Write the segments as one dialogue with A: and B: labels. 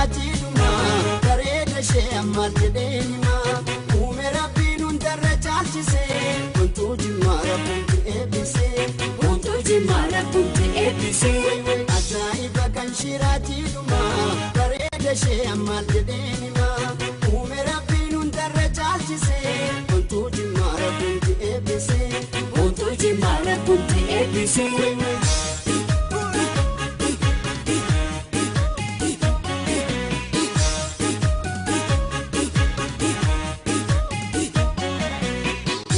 A: shiraatii dhumaa bareeda ishee ammaal jedheen himaa uume rabbiin hundarra caalchisee wantuu jimmaa rabbuutti eebbisee
B: Wantu jimmaa rabbuutti eebbisee.
A: Ajaa'iba kan shiraatii dhumaa bareeda ishee ammaal jedheen himaa uume rabbiin hundarra caalchisee wantuu jimmaa rabbuutti eebbisee
B: Wantu jimmaa rabbuutti eebbisee.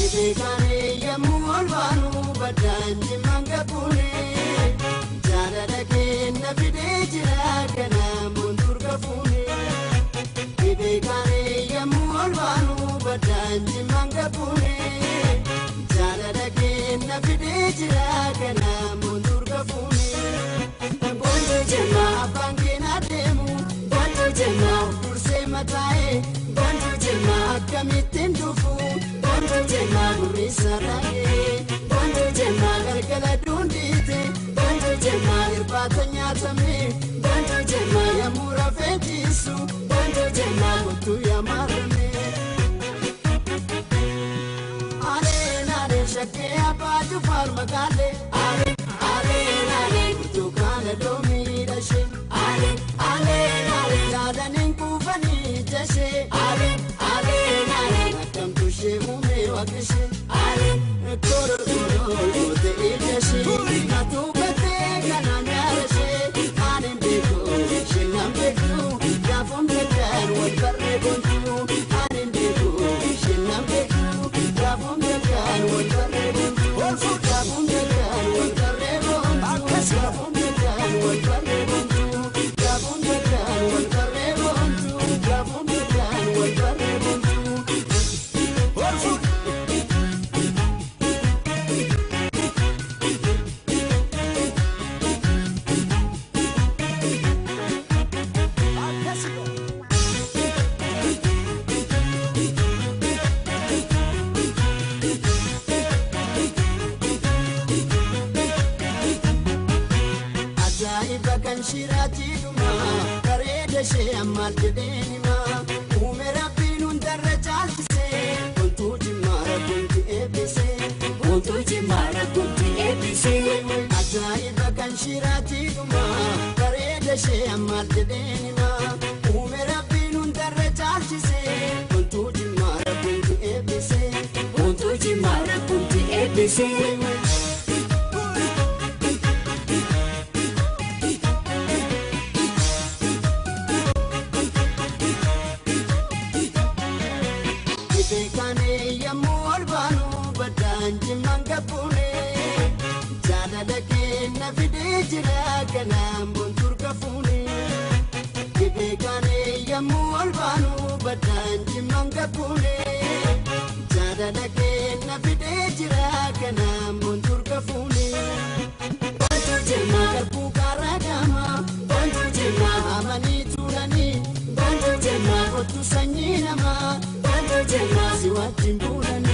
A: Beekaanii yemmuu ol baanu baddaan jimmaan gabuune jaalala kenna fidee jira kanaan durga fuune. Beekaanii yemmuu ol baanu baddaan jimmaan gabuune jaalala kenna fidee jira kanaan durga fuune.
B: Wantu jimmaa
A: Abbaan keenya deemu
B: wantu jimmaa
A: dursee mataa'ee
B: wantu jimmaa
A: akkamittiin dhufu
B: wantu jimmaa
A: gurri sararee.
B: wantu jimmaa
A: Galgala dundiite
B: wantu jimmaa
A: irbaata nyaatame
B: wantu jimmaa
A: yemmuu rafee ciisu
B: wantu jimmaa
A: kottu yaamarame. Aleen aleen shakkee abbaa jufaar magaalee
B: Aleen aleen aleen
A: burtukaana loomii dhashee
B: aleen aleen aleen
A: yaadaniin kuufanii ijashee
B: aleen aleen aleen
A: akkamtu ishee uumee waaqishee.
B: aleen
A: Koro koro goote ijashee natuubatee kanaan yaadashee ani beeku isheen nan beeku gaafuun beekan wal barree gontuu ani beeku isheen nan beeku gaafuun beekan wal barree gontuu gaafuun beekan wal barree gontuu gaafuun beekan wal barree gontuu gaafuun beekan wal barree gontuu gaafuun beekan wal barree gontuu. Ajaa'iba kan shiraatii dhumaa bareeda ishee ammaal jedheen himaa uume rabbiin hundarra caalchisee wantuu jimmaa rabbuutti eebbisee
B: Wantu jimmaa rabbuutti eebbisee.
A: Ajaa'iba kan shiraatii dhumaa bareeda ishee ammaal jedheen himaa uume rabbiin hundarra caalchisee wantuu jimmaa rabbuutti eebbisee
B: Wantu jimmaa rabbuutti eebbisee.
A: Beekaanii yemmuu ol baanu baddaan jimmaan gabbuune jaalala kenna fidee jira kanaan bonturga fuune. Beekaanii yemmuu ol baanu baddaan jimmaan gabbuune jaalala kenna fidee jira kanaan bonturga fuune.
B: Wantu jimmaa
A: Garbuu karaa gama
B: wantu jimmaa
A: amanii tuulanii
B: wantu jimmaa
A: kottu sanyii namaa
B: wantu jimmaa
A: si wajjin buulanii.